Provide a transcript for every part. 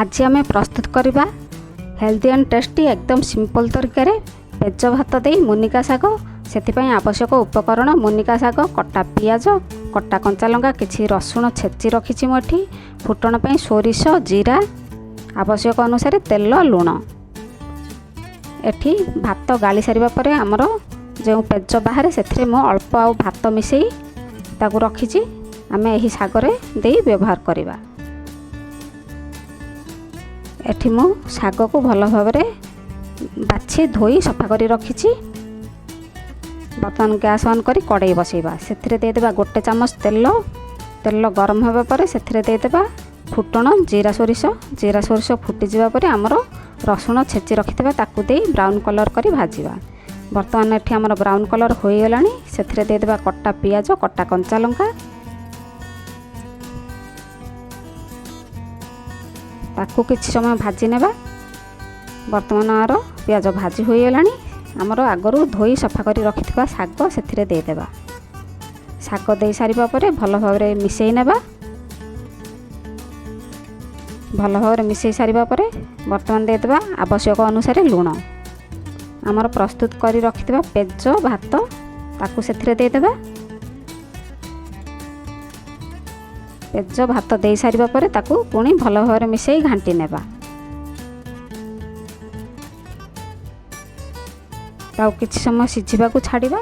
ଆଜି ଆମେ ପ୍ରସ୍ତୁତ କରିବା ହେଲ୍ଦି ଆଣ୍ଡ ଟେଷ୍ଟି ଏକଦମ ସିମ୍ପଲ୍ ତରିକାରେ ପେଜ ଭାତ ଦେଇ ମୁନିକା ଶାଗ। ସେଥିପାଇଁ ଆବଶ୍ୟକ ଉପକରଣ: ମୁନିକା ଶାଗ, କଟା ପିଆଜ, କଟା କଞ୍ଚା ଲଙ୍କା, କିଛି ରସୁଣ ଛେଚି ରଖିଛି ମୁଁ ଏଠି। ଫୁଟଣ ପାଇଁ ସୋରିଷ, ଜିରା, ଆବଶ୍ୟକ ଅନୁସାରେ ତେଲ, ଲୁଣ। ଏଠି ଭାତ ଗାଳି ସାରିବା ପରେ ଆମର ଯେଉଁ ପେଜ ବାହାରେ, ସେଥିରେ ମୁଁ ଅଳ୍ପ ଆଉ ଭାତ ମିଶାଇ ତାକୁ ରଖିଛି। ଆମେ ଏହି ଶାଗରେ ଦେଇ ବ୍ୟବହାର କରିବା। ଏଠି ମୁଁ ଶାଗକୁ ଭଲ ଭାବରେ ବାଛି ଧୋଇ ସଫା କରି ରଖିଛି। ବର୍ତ୍ତମାନ ଗ୍ୟାସ୍ ଅନ୍ କରି କଡ଼େଇ ବସାଇବା। ସେଥିରେ ଦେଇଦେବା 1 ଚାମଚ ତେଲ। ତେଲ ଗରମ ହେବା ପରେ ସେଥିରେ ଦେଇଦେବା ଫୁଟଣ ଜିରା, ସୋରିଷ। ଜିରା, ସୋରିଷ ଫୁଟିଯିବା ପରେ ଆମର ରସୁଣ ଛେଚି ରଖିଥିବା ତାକୁ ଦେଇ ବ୍ରାଉନ୍ କଲର୍ କରି ଭାଜିବା। ବର୍ତ୍ତମାନ ଏଠି ଆମର ବ୍ରାଉନ୍ କଲର୍ ହୋଇଗଲାଣି। ସେଥିରେ ଦେଇଦେବା କଟା ପିଆଜ, କଟା କଞ୍ଚା ଲଙ୍କା। ତାକୁ କିଛି ସମୟ ଭାଜି ନେବା। ବର୍ତ୍ତମାନ ଆର ପିଆଜ ଭାଜି ହୋଇଗଲାଣି। ଆମର ଆଗରୁ ଧୋଇ ସଫା କରି ରଖିଥିବା ଶାଗ ସେଥିରେ ଦେଇଦେବା। ଶାଗ ଦେଇ ସାରିବା ପରେ ଭଲ ଭାବରେ ମିଶାଇ ନେବା। ଭଲ ଭାବରେ ମିଶାଇ ସାରିବା ପରେ ବର୍ତ୍ତମାନ ଦେଇଦେବା ଆବଶ୍ୟକ ଅନୁସାରେ ଲୁଣ। ଆମର ପ୍ରସ୍ତୁତ କରି ରଖିଥିବା ପେଜ ଭାତ ତାକୁ ସେଥିରେ ଦେଇଦେବା। ପେଜ ଭାତ ଦେଇ ସାରିବା ପରେ ତାକୁ ପୁଣି ଭଲ ଭାବରେ ମିଶାଇ ଘାଣ୍ଟି ନେବା। ତାକୁ କିଛି ସମୟ ସିଝିବାକୁ ଛାଡ଼ିବା।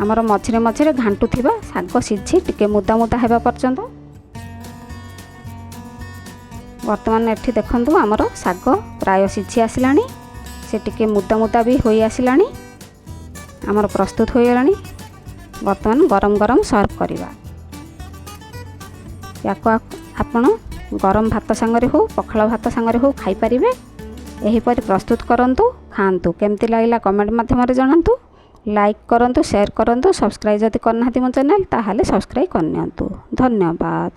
ଆମର ମଝିରେ ମଝିରେ ଘାଣ୍ଟୁଥିବା, ଶାଗ ସିଝି ଟିକେ ମୁଦା ମୁଦା ହେବା ପର୍ଯ୍ୟନ୍ତ। ବର୍ତ୍ତମାନ ଏଠି ଦେଖନ୍ତୁ, ଆମର ଶାଗ ପ୍ରାୟ ସିଝି ଆସିଲାଣି। ସେ ଟିକେ ମୁଦା ମୁଦା ବି ହୋଇ ଆସିଲାଣି। ଆମର ପ୍ରସ୍ତୁତ ହୋଇଗଲାଣି। ବର୍ତ୍ତମାନ ଗରମ ଗରମ ସର୍ଭ କରିବା। ୟାକୁ ଆପଣ ଗରମ ଭାତ ସାଙ୍ଗରେ ହେଉ, ପଖାଳ ଭାତ ସାଙ୍ଗରେ ହେଉ ଖାଇପାରିବେ। ଏହିପରି ପ୍ରସ୍ତୁତ କରନ୍ତୁ, ଖାଆନ୍ତୁ। କେମିତି ଲାଗିଲା କମେଣ୍ଟ ମାଧ୍ୟମରେ ଜଣାନ୍ତୁ। ଲାଇକ୍ କରନ୍ତୁ, ସେୟାର କରନ୍ତୁ। ସବସ୍କ୍ରାଇବ୍ ଯଦି କରିନାହାନ୍ତି ମୋ ଚ୍ୟାନେଲ୍, ତାହେଲେ ସବସ୍କ୍ରାଇବ୍ କରିନିଅନ୍ତୁ। ଧନ୍ୟବାଦ।